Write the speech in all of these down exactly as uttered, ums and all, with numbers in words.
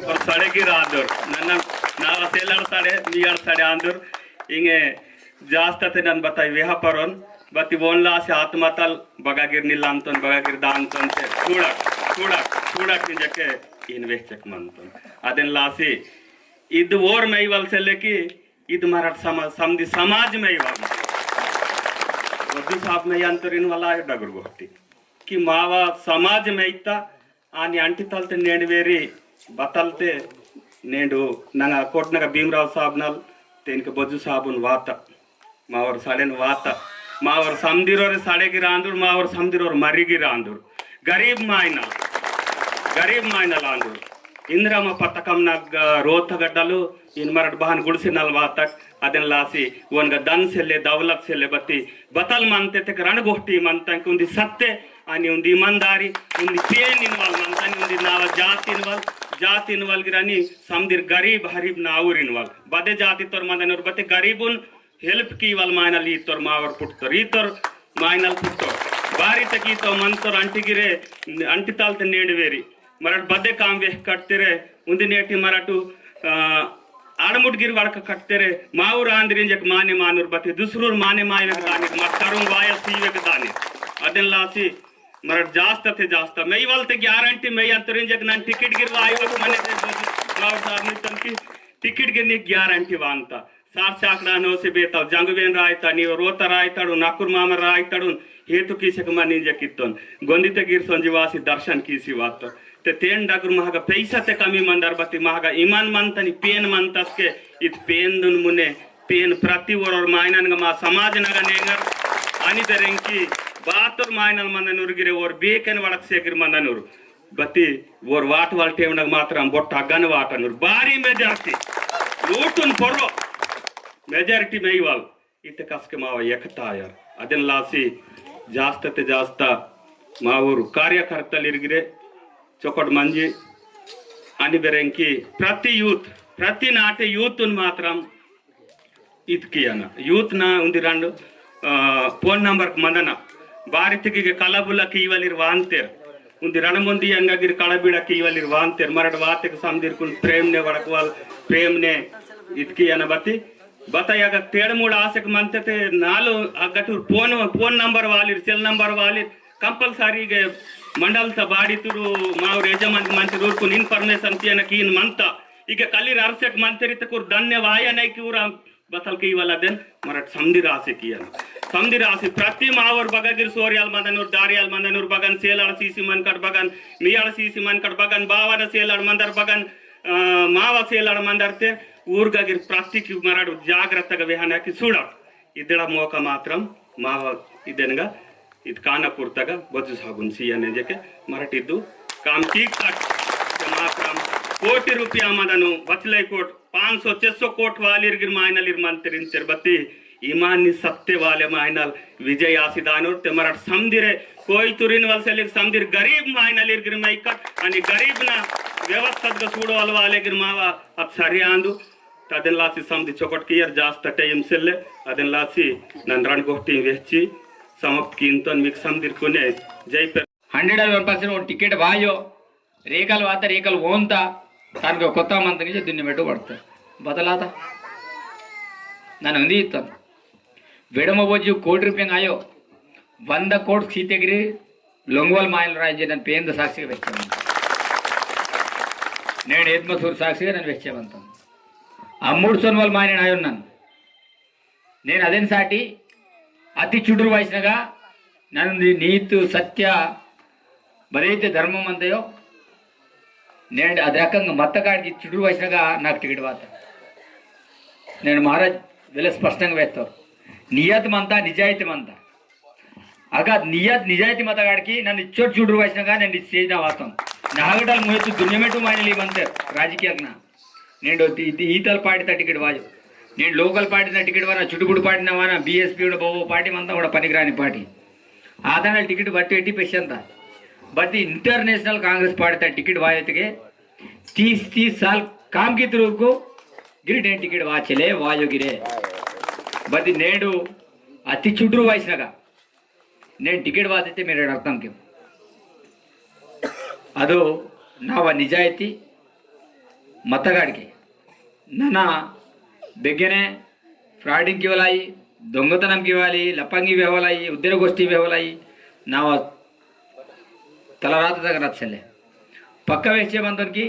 और सड़े की रांदुर, नन्ना नावा सेलड़ सड़े, मियाड़ सड़े आंदुर, इंगे जास्त ते नन बताई वेहा परोन, बती वोन लासी आत्मतल बगागिर निलांतन, बगागिर दांतन ते, सुड़क, सुड़क, सुड़क निंजके इन वेहचक मंतन। अदेन लासी, इद वोर मेइवल सेले की, इद मराठ समाज, समदी समाज मेइवल। वद्दू साहब मेइयंतोर इनवल आयो डगुर गोहटी। कि मावा समाज मेइता आनी अंटी तलते नेंड वेरी बतलते नेंडु नंगा कोटनगा भीमराव साहब नल तेनके बज्जु साहबुन वाता। मावर साड़ेन वाता। मावर समदिरोर साड़े गिर आंदुर, मावर समदिरोर मरी गिर आंदुर। गरीब मायना, गरीब मायना लांदुर। इंदिरम्मा पतकम नग रोत गड्डलु इन मरट बहन गुड़से नल वातक अदेन लासी वनगा दन सेले दौलत सेले बत्ती बतल मनते तेक रण गोष्टी मनता कि उन्दी सत्य अनि उन्दी ईमानदारी उन्दी पेन इनवल मनता नि उन्दी नावा जात इनवल जात इनवल गिरानी समदिर गरीब हरीब नाउर इनवल बदे जाति तोर मंदनुर बते गरीबुन help की वल मायनल ईतोर मावर पुट्टोर ईतोर मायनल पुट्टोर बारी तक ईतो मंतोर अंटिगिरे अंटिताल ते नेंड वेरी मरट बदे काम वेह कटतेरे उन्दी नेटी मरटु आड़मुट गिर वड़क कटतेरे माउर आंद्रिंजक माने मानुर बते दुसरूर माने माय वेक दाने मत करुंग वाया सी वेक दाने अदेन लासी मरट जास्त ते जास्त मेइवल ते guarantee मेइयंतोर इंजक नन टिकट गिर वाई वक मने ते माउर साहब नी तनकी टिकट गिर नी guarantee वांता सार चाकड़ा नो से बेतल जंगुबेन रायता नीव रोता रायताड़ू नाकुर मामा रायताड़ू हेतु कीसक मनी जकित्तोन गोंदित गिर संजीवासी दर्शन कीसी वात्तो ते तेन डगुर महगा पैसा ते कमी मंदर बती महगा ईमान मंतनी पेन मंतस के इत पेन दुन मुने पेन प्रति वरोर मायनन मा समाज नगा नेंगर अनि दरेंकी बातोर मायनल मंदन उर्गिरे वोर बेकन वड़क सेगिर मंदन उर बती वोर वाट वाल टेमनग मात्रम बोट्टा गन वाटनुर बारी majority नूटुन पोर्रो majority मेइवाल इते कसके मावा एकतायर अदेन लासी जास्त ते जास्त मावुर कार्यकर्तल इर्गिरे चोकट मंजी अनि बेरेंकी प्रति youth प्रति नाटे youth उन मात्रम इतकी अना youth ना उन्दी रंड फोन नंबर मंदना बारी तिकी कलबुला कीवलिर वांतेर उन्दी रंड मंदी अंगा गिर कलबिड़ा कीवलिर वांतेर मरड वातेक समदिर कुन प्रेम ने वड़कवाल प्रेम ने इतकी अना बती बता याग तेड़ मूड़ आसेक मंते ते नालो अगटूर फोन फोन नंबर वालिर सेल नंबर वालिर compulsory गे मंडल ता बाड़ी तुरु माउर यजमान मंत्री उरकुन information कियना कीन मंता इके कली ररसेक मंत्री तकुर धन्यवाद नहीं कि उरा बतल के वाला दिन मरट समदी रासे किया समदी रासे प्रति मावर बगगिर सोरियाल मंदनुर दारियाल मंदनुर बगन सेलाड़ सीसी मनकट बगन मियाड़ सीसी मनकट बगन बावन सेलाड़ मंदर बगन अ, मावा सेलाड़ मंदर ते ऊर गगिर प्रति की मरट जाग्रत ग वेहना की सुड़ा इदड़ा मोका मात्रम मावा इदेनगा इद कानापुर तगा बज्जु साबुन सियाने जेके मराठी दु काम ठीक तक मात्रम कोटि रुपया मदनु बचले कोट पाँच सौ छह सौ कोट वालिर गिर मायनल इर मंत्रिन तेरबती ईमान नि सत्य वाले मायनल विजय आसिदानुर ते मराठ समदिरे कोई तुरिन वल सेलिक समदिर गरीब मायनल इर गिर मैकट अनि गरीब ना व्यवस्था ग सूडो वाले गिर मावा अत सरियांदु तदेन लासी समदी चोकट कियर जास्त टाइम सेल्ले अदेन लासी नन रण गोष्टी वेहची समाप्त कींतन मिक समदिर कुने जय पे हंड्रेड और पास टिकट भायो रेगल वाता रेगल ओंता तान को कोता मंतनी जे दुन्ने मेटो बढ़ता बदलाता नन उंदी इत्तन वेडम बोजु कोटि रुपये आयो वंद कोट सीतेगिरी लोंगवल मायल राय जे नन पेंद साक्षी वेच्चे मंतन नेन एत्मसूर साक्षी नन वेच्चे मंतन अम्मुड़ सोनवल मायने आयो नन नेन अदेन साटी अति चुडुर वाइसनगा नन्नु नीति सत्य बरेते धर्म मंतयो। नेंड अद रकंग मत्तगाड़की चुडुर वाइसनगा नाक टिकट वाता। नेंड महाराज वेले स्पष्टंग वेत्तो। नियत मंता, निजायती मंता। अगा नियत निजायती मत्तगाड़की नन्नु इच्चोर चुडुर वाइसनगा नेंड stage ना वातोन। नागडल मुयतु दुनिया मेटु मायनली मंते राजकीय ना। नेंड ईतल पार्टी ता टिकट वायो। नेंड लोकल पार्टी ना टिकट वाना, चुटुपुटु पार्टी ना वाना, बीएसपी उड़ा बहु पार्टी मंता उड़ा पनिकरानी पार्टी। आदानल टिकट बट्टी एटी पेशंता। बत्ती इंटरनेशनल कांग्रेस पार्टी ता टिकट वायतके तीस, तीस साल काम की तरफ को गिरिडेन टिकट वाचले वायो गिरे। बत्ती नेंडु अति चुटुर वाइसनगा नेंड टिकट वादिते मेरे अर्थम क्यों? अदो नावा निजायती मत्तगाड़की नना बेगेने frauding की वालाई, दोंगतनम की वाली, लपंगी वेहवलाई, उद्दर गोष्ठी वेहवलाई, नावा तलरात तक रचले। पक्का वेचे बंदन की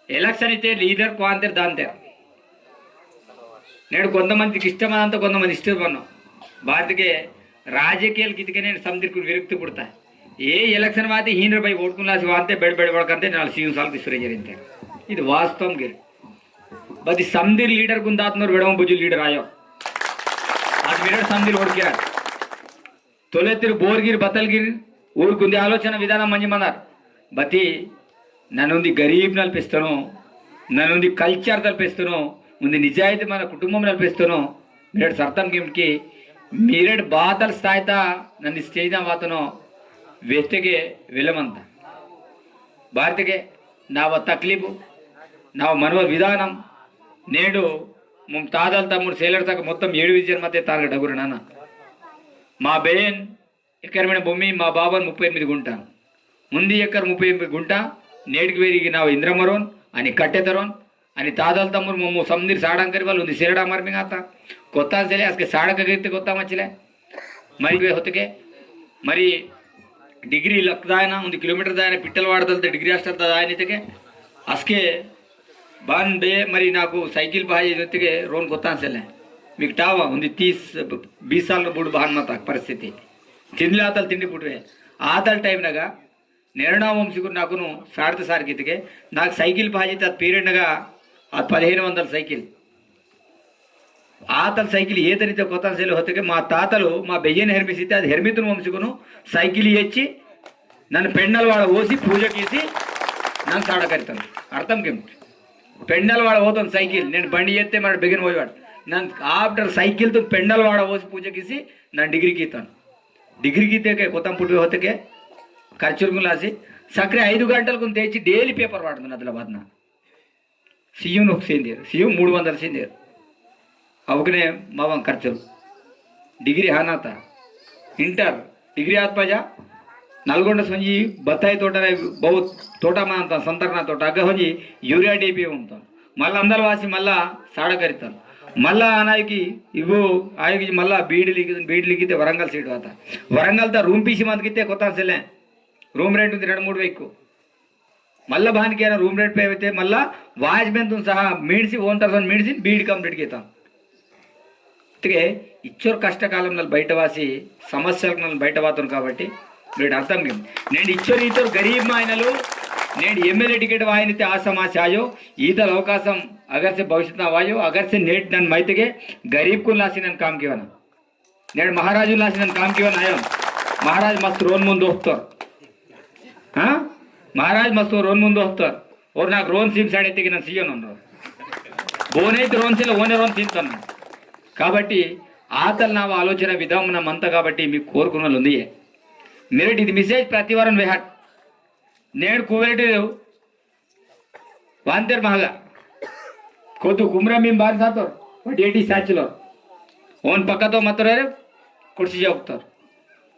election इते leader क्वांतेर दांतेर। नेंड कोंतमंदिकि इष्टमंता कोंतमंदि इष्टमन्नो। भारतके राजकीयल कितके नेंड समदिरकुन विरक्ति पुड़ता। ए election वाते हीनर भाई वोटकुन लासी वाते बेड़ बेड़ वड़कंते नाल सीयू साल किसुरे जरिंते। इद वास्तवम गिर। बदी समदिर leader कुन दातनोर वेड़म बुजु leader आयो। आज मेरे समदिर वोट किया। तोले तिर बोरगिर बतलगिर ऊर कुंदी आलोचना विधान मंजी मनार। बती ननुंदी गरीब नल पेस्तनो, ननुंदी culture तल पेस्तनो, उंदी निजायती मन कुटुंबम नल पेस्तनो। मिरट सरतम किम की मिरट बातल स्थायता नन्नी stage ना वातनो वेतेके वेलमंता। भारतके नाव तकलीफ, नाव मनव विधानम, नेडु मुम तादल तमुर सेलर तक मोत्तम एडु विजन मते तारग डगुर नाना। मा बेन एकर मेन भूमि मा बाबन मुप्पै एनिमिदि गुंटा। उंदी एकर मुप्पै एनिमिदि गुंटा, नेडुक वेरिगि नाव इंद्रमरोन, अनि कट्टेतरोन, अनि तादल तमुर मोमो समदिर साड़ांग करिबल उंदी सेलडा मरमिंग आता। कोत्ता सेले असके साड़क गिरते कोत्ता मचले। मरी वे होतके, मरी degree लक दायना, उंदी kilometer दायना, पिट्टल वाड़दल ते degree hostel ता दायना इतके, असके बान बे मरी नाकु cycle पाजे इतके रोन कोतान सेले। मिकटावा, उंदी तीस, बीस साल बुड़ बहान मता परिस्थिति। तिंदले आतल तिंडी पुटवे। आतल time नगा, नेरना वंशिकुन नाकुनु साड़ते सार कितके, नाक cycle पाजे तात period नगा, आत पदिहेनु वंदल cycle। आतल cycle ये तरीते कोतान सेले होतके मा तातलु मा बेयेन हेर्मिसिते अद हेर्मितुन वंशिकुनु cycle येच्ची नन पेंडल वाड़ा ओसी पूजा कीसी नन साड़ा करितन। अर्थम किम? पेंडल वाड़ा ओतन cycle, नेन बंडी येत्ते मर बेगेन वोयवाड़। नन after cycle तुन पेंडल वाड़ा ओसी पूजा कीसी नन degree कीतन। Degree कीतेके कोतान पुटवे होतके खर्चुर गुलासी सक्रे ऐदु गंटल कुन तेची daily paper वाड़तन आदिलाबाद ना। सीयू नुक सेंदेर, सीयू मूड वंदल सेंदेर। अवकने मावं खर्चुल। Degree हानाता। Inter, degree आत पाजा। नलगोंड सोंजी बताई तोटा रे बहुत तोटा मानता, संतरना तोटा। अग्गा सोंजी urea DAP उमता। मल्ला अंदल वासी मल्ला साड़ा करिता। मल्ला आनायकी इवो आयकी मल्ला बीड लिखी, बीड लिखिते वरंगल seat वाता। वरंगल ता room पीसी मंद किते कोता सेले। Room rent उंदी रंड मूड वेक्को। मल्ला भान किया ना room rent पे वेते मल्ला watchman तुन सहा मीणसी ओन तरसन मीणसी बीड complete किता। तिके इच्चोर कष्टकालम नल बयटवासी समस्यलक नल बयटवातोन काबट्टी मीड अर्थम किम। नेंड इच्चोर ईतोर गरीब मायनलु नेंड MLA ticket वायनिते आ समस्या आयो। ईतल अवकाशम अगर से भविष्यत ना वायो, अगर से नेट नन मैतगे गरीब कुन लासी नन काम किवना। नेड महाराजु लासी नन काम किवना आयो। महाराज मस्त रोन मुन दोहतोर। हाँ? महाराज मस्त रोन मुन दोहतोर। ओर नाक रोन सीम साड़े तेगे नन सीयो नन रो। बोने इत रोन सेले ओने रोन सीम तन। काबट्टी आतल नाव आलोचना विधान मंता काबट्टी मी कोरकुनल उंदिये। मेरे इद message प्रति वारन वेहट। नेड कुवेरेटी वांतेर महगा। कोतु कुमरा मीम बार सातोर, वडेटी साचलो। ओन पक्का तो मतोर रे, कुर्सी जाओक्तोर।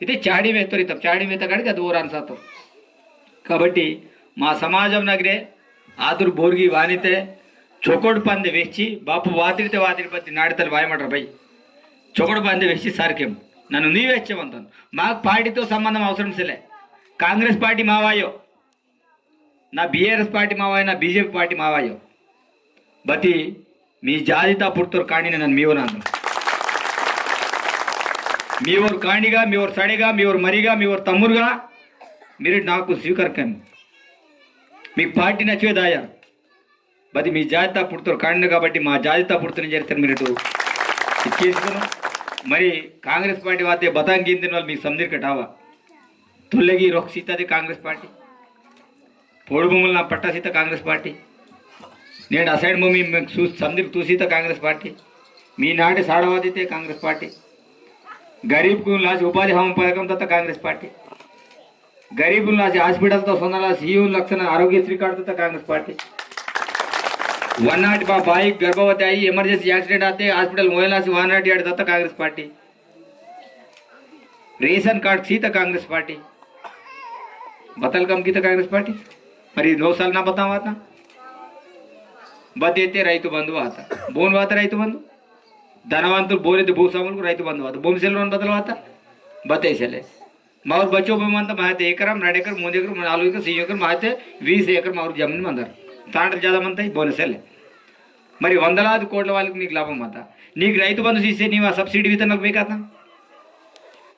इते चाड़ी में तोरी तब चाड़ी में तक अड़के दो रान सातोर। काबट्टी मा समाजम नगरे आतुर बोरगी वानिते चोकोट पंदे वेच्ची, बापू वातिरिते वातिरि पत्ति नाड़ितल वायमटर भाई। चोकोट पंदे वेच्ची सारकेम। नन्नु नी वेच्चे मंतन। माक पार्टी तो संबंधम अवसरम सेले। कांग्रेस पार्टी मावायो। ना बीआरएस पार्टी मावायो, ना बीजेपी पार्टी मावायो। बती मी जातिता पुट्टोर कांडिन नन मीवनान। मी ओर कांडिगा, मी ओर सड़ेगा, मी ओर मरिगा, मी ओर तम्मुरगा, मेरे नाकु स्वीकार कम। मी पार्टी नचवे दाया, बदी मी जायता पुड़तोर कांड काबट्टी मा जायता पुड़तोर चरित्र मेरे तो इक्केसुकुन। मरी कांग्रेस पार्टी वाते बतांग गिंदिन वाल मी समझिर कटावा। तुल्लेगी रोक सीता दे कांग्रेस पार्टी। पोड़ भूमुल ना पट्टा सीता कांग्रेस पार्टी। नेड असाइड भूमि में सू-, समझिर तू सीता कांग्रेस पार्टी। मी नाटे साड़वा देते कांग्रेस पार्टी। गरीब कुन लाज उपाधि हम पदकम तत्ता कांग्रेस पार्टी। गरीब लाज hospital तो सोनाला सीयू लक्षण आरोग्यश्री कार्ड तत्ता कांग्रेस पार्टी। वन नाट बा बाई गर्भवती आई emergency accident आते hospital मोयला से वन नाट याड तत्ता कांग्रेस पार्टी। रेशन कार्ड सीता कांग्रेस पार्टी। बतल कम कीता कांग्रेस पार्टी। मरी नौ साल ना बतावा था। बतेते रैतु बंधु आता। बोन बात रैतु बंधु। धनवंतुल बोरे ते भूस्वामुल को रैतु बंधु आता। भूमि सेल बतल आता। बते सेले। माउर बच्चो बे मंता माहते एकरम, रंड एकर, मूंद एकर, नालुगु एकर, सीयू एकर, माहते बीस एकर माउर जमीन मंदर। तांड ज्यादा मंता ही बोन सेले। मरी वंदलाद कोटला वाले नीक लाभम मंता। नीक रैतु बंधु सीसे नीवा subsidy भी तनक बेकाता।